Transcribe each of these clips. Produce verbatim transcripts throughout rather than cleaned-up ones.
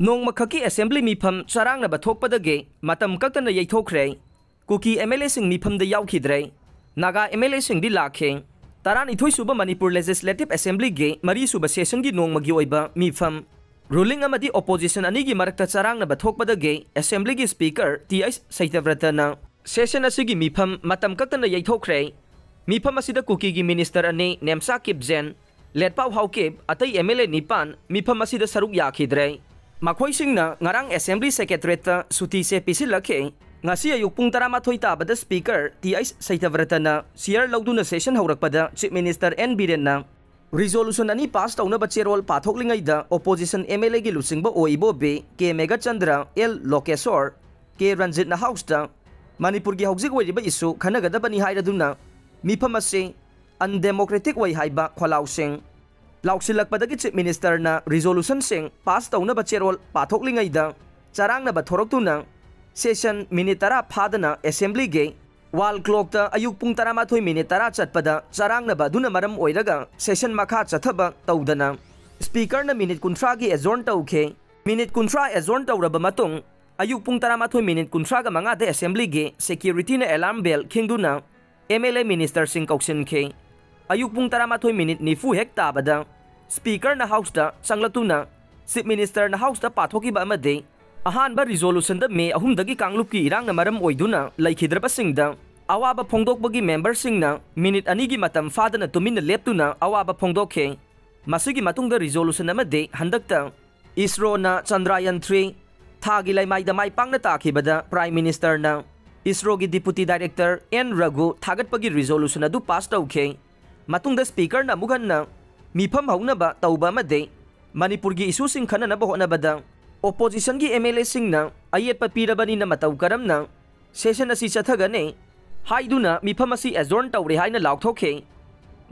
ꯅꯣꯡꯃꯈꯛꯀꯤ assembly ꯃꯤꯐꯝ ꯆꯔꯥꯡꯅꯕ ꯊꯣꯛꯄꯗꯒꯤ ꯃꯇꯝ ꯀꯛꯇꯅ ꯌꯩꯊꯣꯛꯈ꯭ꯔꯦ꯫ ꯀꯨꯀꯤ MLAꯁꯤꯡ ꯃꯤꯐꯝꯗ ꯌꯥꯎꯈꯤꯗ꯭ꯔꯦ꯫ ꯅꯥꯒꯥ MLAꯁꯤꯡꯗꯤ ꯂꯥꯛꯈꯤ꯫ ꯇꯔꯥꯅꯤꯊꯣꯏ ꯁꯨꯕ ꯃꯅꯤꯄꯨꯔ Legislative Assemblyꯒꯤ ꯃꯔꯤꯁꯨꯕ sessionꯒꯤ ꯅꯣꯡꯃꯒꯤ ꯑꯣꯏꯕ ꯃꯤꯐꯝ꯫ Ruling ꯑꯃꯗꯤ opposition ꯑꯅꯤꯒꯤ ꯃꯔꯛꯇ ꯆꯔꯥꯡꯅꯕ ꯊꯣꯛꯄꯗꯒꯤ assemblyꯒꯤ speaker ꯇꯤ ꯑꯩꯆ ꯁꯩꯇꯕ꯭ꯔꯇꯅ session ꯑꯁꯤꯒꯤ ꯃꯤꯐꯝ ꯃꯇꯝ ꯀꯛꯇꯅ ꯌꯩꯊꯣꯛꯈ꯭ꯔꯦ꯫ ꯃꯤꯐꯝ ꯑꯁꯤꯗ ꯀꯨꯀꯤꯒꯤ minister ꯑꯅꯤ ꯅꯦꯝꯆꯥ ꯀꯤꯞꯖꯦꯟ, ꯂꯦꯠꯄꯥꯎ ꯍꯥꯎꯀꯤꯞ ꯑꯇꯩ MLA ꯅꯤꯄꯥꯟ ꯃꯤꯐꯝ ꯑꯁꯤꯗ ꯁꯔꯨꯛ ꯌꯥꯈꯤꯗ꯭ꯔꯦ꯫ ꯃꯈꯣꯏꯁꯤꯡꯅ ꯉꯔꯥꯡ assembly secretariatꯇ ꯁꯨꯇꯤꯁꯦ ꯄꯤꯁꯤꯜꯂꯛꯈꯤ꯫ ꯉꯁꯤ ꯑꯌꯨꯛ ꯄꯨꯡ ꯇꯔꯥꯃꯥꯊꯣꯏ ꯇꯥꯕꯗ speaker ꯇꯤ ꯑꯩꯆ ꯁꯩꯇꯕ꯭ꯔꯇꯅ chair ꯂꯧꯗꯨꯅ session ꯍꯧꯔꯛꯄꯗ chief minister ꯑꯦꯟ ꯕꯤꯔꯦꯟꯅ resolution ꯑꯅꯤ pass ꯇꯧꯅꯕ ꯆꯦꯔꯣꯜ ꯄꯥꯊꯣꯛꯂꯤꯉꯩꯗ opposition MLAꯒꯤ ꯂꯨꯆꯤꯡꯕ ꯑꯣ ꯏꯕꯣꯕꯤ, ꯀꯦ ꯃꯦꯘꯆꯟꯗ꯭ꯔ, ꯑꯦꯜ ꯂꯣꯀꯦꯁꯣꯔ, ꯀꯦ ꯔꯟꯖꯤꯠꯅ Houseꯇ ꯃꯅꯤꯄꯨꯔꯒꯤ ꯍꯧꯖꯤꯛ ꯑꯣꯏꯔꯤꯕ issue ꯈꯟꯅꯒꯗꯕꯅꯤ ꯍꯥꯏꯔꯗꯨꯅ ꯃꯤꯐꯝ ꯑꯁꯤ undemocratic ꯑꯣꯏ ꯍꯥꯏꯕ ꯈꯣꯜꯂꯥꯎꯁꯤꯡ ꯂꯥꯎꯁꯤꯜꯂꯛꯄꯗꯒꯤ chief ministerꯅ resolutionꯁꯤꯡ pass ꯇꯧꯅꯕ ꯆꯦꯔꯣꯜ ꯄꯥꯊꯣꯛꯂꯤꯉꯩꯗ ꯆꯔꯥꯡꯅꯕ ꯊꯣꯔꯛꯇꯨꯅ session minute ꯇꯔꯥ ꯐꯥꯗꯅ assemblyꯒꯤ wall clockꯇ ꯑꯌꯨꯛ ꯄꯨꯡ ꯇꯔꯥꯃꯥꯊꯣꯏ minute ꯇꯔꯥ ꯆꯠꯄꯗ ꯆꯔꯥꯡꯅꯕ ꯑꯗꯨꯅ ꯃꯔꯝ ꯑꯣꯏꯔꯒ session ꯃꯈꯥ ꯆꯠꯊꯕ ꯇꯧꯗꯅ speakerꯅ minute ꯀꯨꯟꯊ꯭ꯔꯥꯒꯤ adjourn ꯇꯧꯈꯤ꯫ Minute ꯀꯨꯟꯊ꯭ꯔꯥ adjourn ꯇꯧꯔꯕ ꯃꯇꯨꯡ ꯑꯌꯨꯛ ꯄꯨꯡ ꯇꯔꯥꯃꯥꯊꯣꯏ minute ꯀꯨꯟꯊ꯭ꯔꯥꯒ ꯃꯉꯥꯗ assemblyꯒꯤ securityꯅ alarm bell ꯈꯤꯡꯗꯨꯅ MLA ministerꯁꯤꯡ ꯀꯧꯁꯤꯟꯈꯤ꯫ ꯑꯌꯨꯛ ꯄꯨꯡ ꯇꯔꯥꯃꯥꯊꯣꯏ minute ꯅꯤꯐꯨ ꯍꯦꯛ ꯇꯥꯕꯗ speakerꯅ Houseꯇ ꯆꯪꯂꯛꯇꯨꯅ chief ministerꯅ Houseꯇ ꯄꯥꯊꯣꯛꯈꯤꯕ ꯑꯃꯗꯤ ꯑꯍꯥꯟꯕ resolutionꯗ ꯃꯦ ꯑꯍꯨꯝꯗꯒꯤ ꯀꯥꯡꯂꯨꯞꯀꯤ ꯏꯔꯥꯡꯅ ꯃꯔꯝ ꯑꯣꯏꯗꯨꯅ ꯂꯩꯈꯤꯗ꯭ꯔꯕꯁꯤꯡꯗ ꯑꯋꯥꯕ ꯐꯣꯡꯗꯣꯛꯄꯒꯤ memberꯁꯤꯡꯅ minute ꯑꯅꯤꯒꯤ ꯃꯇꯝ ꯐꯥꯗꯅ ꯇꯨꯃꯤꯟꯅ ꯂꯦꯞꯇꯨꯅ ꯑꯋꯥꯕ ꯐꯣꯡꯗꯣꯛꯈꯤ꯫ ꯃꯁꯤꯒꯤ ꯃꯇꯨꯡꯗ resolution ꯑꯃꯗꯤ ꯍꯟꯗꯛꯇ ISROꯅ Chandrayaan three ꯊꯥꯒꯤ ꯂꯩꯃꯥꯏꯗ ꯃꯥꯏ ꯄꯥꯛꯅ ꯇꯥꯈꯤꯕꯗ Prime Ministerꯅ ISROꯒꯤ Deputy Director ꯑꯦꯟ ꯔꯘꯨ ꯊꯥꯒꯠꯄꯒꯤ resolution ꯑꯗꯨ pass ꯇꯧꯈꯤ꯫ ꯃꯇꯨꯡꯗ speakerꯅ ꯑꯃꯨꯛ ꯍꯟꯅ ꯃꯤꯐꯝ ꯍꯧꯅꯕ ꯇꯧꯕ ꯑꯃꯗꯤ ꯃꯅꯤꯄꯨꯔꯒꯤ issueꯁꯤꯡ ꯈꯟꯅꯅꯕ ꯍꯣꯠꯅꯕꯗ oppositionꯒꯤ MLAꯁꯤꯡꯅ ꯑꯌꯦꯠꯄ ꯄꯤꯔꯕꯅꯤꯅ ꯃꯇꯧ ꯀꯔꯝꯅ session ꯑꯁꯤ ꯆꯠꯊꯒꯅꯤ ꯍꯥꯏꯗꯨꯅ ꯃꯤꯐꯝ ꯑꯁꯤ adjourn ꯇꯧꯔꯦ ꯍꯥꯏꯅ ꯂꯥꯎꯊꯣꯛꯈꯤ꯫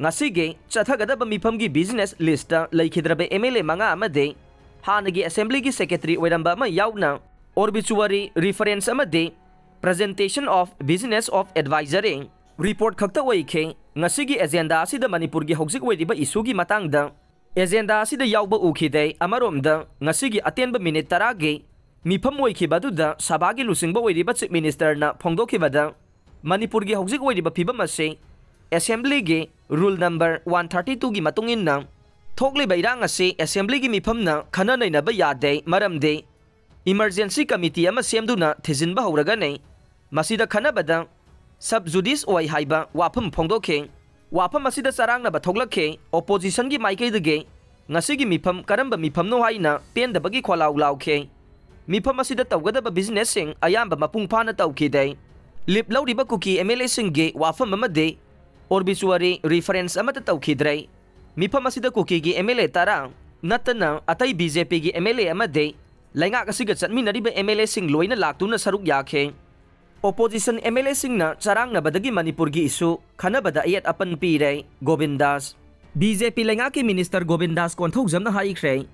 ꯉꯁꯤꯒꯤ ꯆꯠꯊꯒꯗꯕ ꯃꯤꯐꯝꯒꯤ business listꯇ ꯂꯩꯈꯤꯗ꯭ꯔꯕ MLA ꯃꯉꯥ ꯑꯃꯗꯤ ꯍꯥꯟꯅꯒꯤ assemblyꯒꯤ secretary ꯑꯣꯏꯔꯝꯕ ꯑꯃ ꯌꯥꯎꯅ obituary, reference ꯑꯃꯗꯤ presentation of business of advisory report ꯈꯛꯇ ꯑꯣꯏꯈꯤ꯫ ꯉꯁꯤꯒꯤ agenda ꯑꯁꯤꯗ ꯃꯅꯤꯄꯨꯔꯒꯤ ꯍꯧꯖꯤꯛ ꯑꯣꯏꯔꯤꯕ issueꯒꯤ ꯃꯇꯥꯡꯗ ꯑꯦꯖꯦꯟꯗꯥ ꯑꯁꯤꯗ ꯌꯥꯎꯕ ꯎꯈꯤꯗꯦ꯫ ꯑꯃꯔꯣꯝꯗ, ꯉꯁꯤꯒꯤ ꯑꯇꯦꯟꯕ ꯃꯤꯅꯤꯠ ꯇꯔꯥꯒꯤ ꯃꯤꯐꯝ ꯑꯣꯏꯈꯤꯕ ꯑꯗꯨꯗ ꯁꯚꯥꯒꯤ ꯂꯨꯆꯤꯡꯕ ꯑꯣꯏꯔꯤꯕ Chief Ministerꯅ ꯐꯣꯡꯗꯣꯛꯈꯤꯕꯗ, ꯃꯅꯤꯄꯨꯔꯒꯤ ꯍꯧꯖꯤꯛ ꯑꯣꯏꯔꯤꯕ ꯐꯤꯕꯝ ꯑꯁꯤ Assemblyꯒꯤ Rule number one thirty twoꯒꯤ ꯃꯇꯨꯡ ꯏꯟꯅ ꯊꯣꯛꯂꯤꯕ ꯏꯔꯥꯡ ꯑꯁꯤ Assemblyꯒꯤ ꯃꯤꯐꯝꯅ ꯈꯟꯅ ꯅꯩꯅꯕ ꯌꯥꯗꯦ, ꯃꯔꯝꯗꯤ Emergency Committee ꯑꯃ ꯁꯦꯝꯗꯨꯅ ꯊꯤꯖꯤꯟꯕ ꯍꯧꯔꯒꯅꯤ꯫ ꯃꯁꯤꯗ ꯈꯟꯅꯕꯗ sub judice ꯑꯣꯏ ꯍꯥꯏꯕ ꯋꯥꯐꯝ ꯐꯣꯡꯗꯣꯛꯈꯤ꯫ ꯋꯥꯐꯝ ꯑꯁꯤꯗ ꯆꯔꯥꯡꯅꯕ ꯊꯣꯛꯂꯛꯈꯤ꯫ Oppositionꯒꯤ ꯃꯥꯏꯀꯩꯗꯒꯤ ꯉꯁꯤꯒꯤ ꯃꯤꯐꯝ ꯀꯔꯝꯕ ꯃꯤꯐꯝꯅꯣ ꯍꯥꯏꯅ ꯄꯦꯟꯗꯕꯒꯤ ꯈꯣꯜꯂꯥꯎ ꯂꯥꯎꯈꯤ꯫ ꯃꯤꯐꯝ ꯑꯁꯤꯗ ꯇꯧꯒꯗꯕ businessꯁꯤꯡ ꯑꯌꯥꯝꯕ ꯃꯄꯨꯡ ꯐꯥꯅ ꯇꯧꯈꯤꯗꯦ꯫ ꯂꯤꯞ ꯂꯧꯔꯤꯕ ꯀꯨꯀꯤ MLAꯁꯤꯡꯒꯤ ꯋꯥꯐꯝ ꯑꯃꯗꯤ obituary reference ꯑꯃꯠꯇ ꯇꯧꯈꯤꯗ꯭ꯔꯦ꯫ ꯃꯤꯐꯝ ꯑꯁꯤꯗ ꯀꯨꯀꯤꯒꯤ MLA ꯇꯔꯥ ꯅꯠꯇꯅ ꯑꯇꯩ BJPꯒꯤ MLA ꯑꯃꯗꯤ ꯂꯩꯉꯥꯛ ꯑꯁꯤꯒ ꯆꯠꯃꯤꯟꯅꯔꯤꯕ MLAꯁꯤꯡ ꯂꯣꯏꯅ ꯂꯥꯛꯇꯨꯅ ꯁꯔꯨꯛ ꯌꯥꯈꯤ꯫ Opposition MLAꯁꯤꯡꯅ ꯆꯔꯥꯡꯅꯕꯗꯒꯤ ꯃꯅꯤꯄꯨꯔꯒꯤ issue ꯈꯟꯅꯕꯗ ꯑꯌꯦꯠ ꯑꯄꯟ ꯄꯤꯔꯦ꯫ ꯒꯣꯕꯤꯟꯗꯥꯁ꯫ BJP ꯂꯩꯉꯥꯛꯀꯤ Minister ꯒꯣꯕꯤꯟꯗꯥꯁ ꯀꯣꯟꯊꯧꯖꯝꯅ ꯍꯥꯏꯈ꯭ꯔꯦ,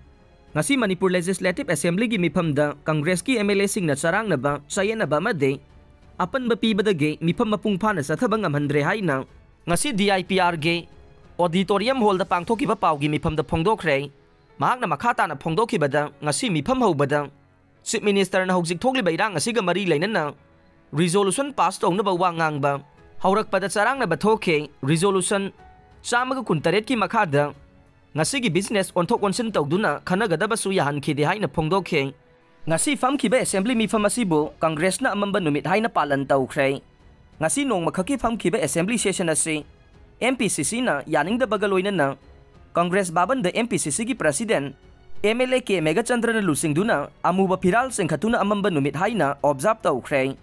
ꯉꯁꯤ ꯃꯅꯤꯄꯨꯔ Legislative Assemblyꯒꯤ ꯃꯤꯐꯝꯗ Congressꯀꯤ MLAꯁꯤꯡꯅ ꯆꯔꯥꯡꯅꯕ, ꯆꯌꯦꯠꯅꯕ ꯑꯃꯗꯤ ꯑꯄꯟꯕ ꯄꯤꯕꯗꯒꯤ ꯃꯤꯐꯝ ꯃꯄꯨꯡ ꯐꯥꯅ ꯆꯠꯊꯕ ꯉꯝꯍꯟꯗ꯭ꯔꯦ ꯍꯥꯏꯅ ꯉꯁꯤ DIPRꯒꯤ Auditorium Hallꯗ ꯄꯥꯡꯊꯣꯛꯈꯤꯕ ꯄꯥꯎꯒꯤ ꯃꯤꯐꯝꯗ ꯐꯣꯡꯗꯣꯛꯈ꯭ꯔꯦ꯫ ꯃꯍꯥꯛꯅ ꯃꯈꯥ ꯇꯥꯅ ꯐꯣꯡꯗꯣꯛꯈꯤꯕꯗ, ꯉꯁꯤ ꯃꯤꯐꯝ ꯍꯧꯕꯗ Chief Ministerꯅ ꯍꯧꯖꯤꯛ ꯊꯣꯛꯂꯤꯕ ꯏꯔꯥꯡ ꯑꯁꯤꯒ ꯃꯔꯤ ꯂꯩꯅꯅ resolution pass ꯇꯧꯅꯕ ꯋꯥ ꯉꯥꯡꯕ ꯍꯧꯔꯛꯄꯗ ꯆꯔꯥꯡꯅꯕ ꯊꯣꯛꯈꯤ꯫ Resolution ꯆꯥꯝꯃꯒ ꯀꯨꯟꯇꯔꯦꯠꯀꯤ ꯃꯈꯥꯗ ꯉꯁꯤꯒꯤ business ꯑꯣꯟꯊꯣꯛ ꯑꯣꯟꯁꯤꯟ ꯇꯧꯗꯨꯅ ꯈꯟꯅꯒꯗꯕꯁꯨ ꯌꯥꯍꯟꯈꯤꯗꯦ ꯍꯥꯏꯅ ꯐꯣꯡꯗꯣꯛꯈꯤ꯫ ꯉꯁꯤ ꯐꯝꯈꯤꯕ Assembly ꯃꯤꯐꯝ ꯑꯁꯤꯕꯨ Congressꯅ ꯑꯃꯝꯕ ꯅꯨꯃꯤꯠ ꯍꯥꯏꯅ ꯄꯥꯂꯟ ꯇꯧꯈ꯭ꯔꯦ꯫ ꯉꯁꯤ ꯅꯣꯡꯃꯈꯛꯀꯤ ꯐꯝꯈꯤꯕ Assembly session ꯑꯁꯤ MPCCꯅ ꯌꯥꯅꯤꯡꯗꯕꯒ ꯂꯣꯏꯅꯅ Congress ꯚꯥꯕꯟꯗ MPCCꯒꯤ President MLA ꯀꯦ ꯃꯦꯘꯆꯟꯗ꯭ꯔꯅ ꯂꯨꯆꯤꯡꯗꯨꯅ ꯑꯃꯨꯕ ꯐꯤꯔꯥꯜ ꯆꯤꯡꯈꯠꯇꯨꯅ ꯑꯃꯝꯕ ꯅꯨꯃꯤꯠ ꯍꯥꯏꯅ observe ꯇꯧꯈ꯭ꯔꯦ꯫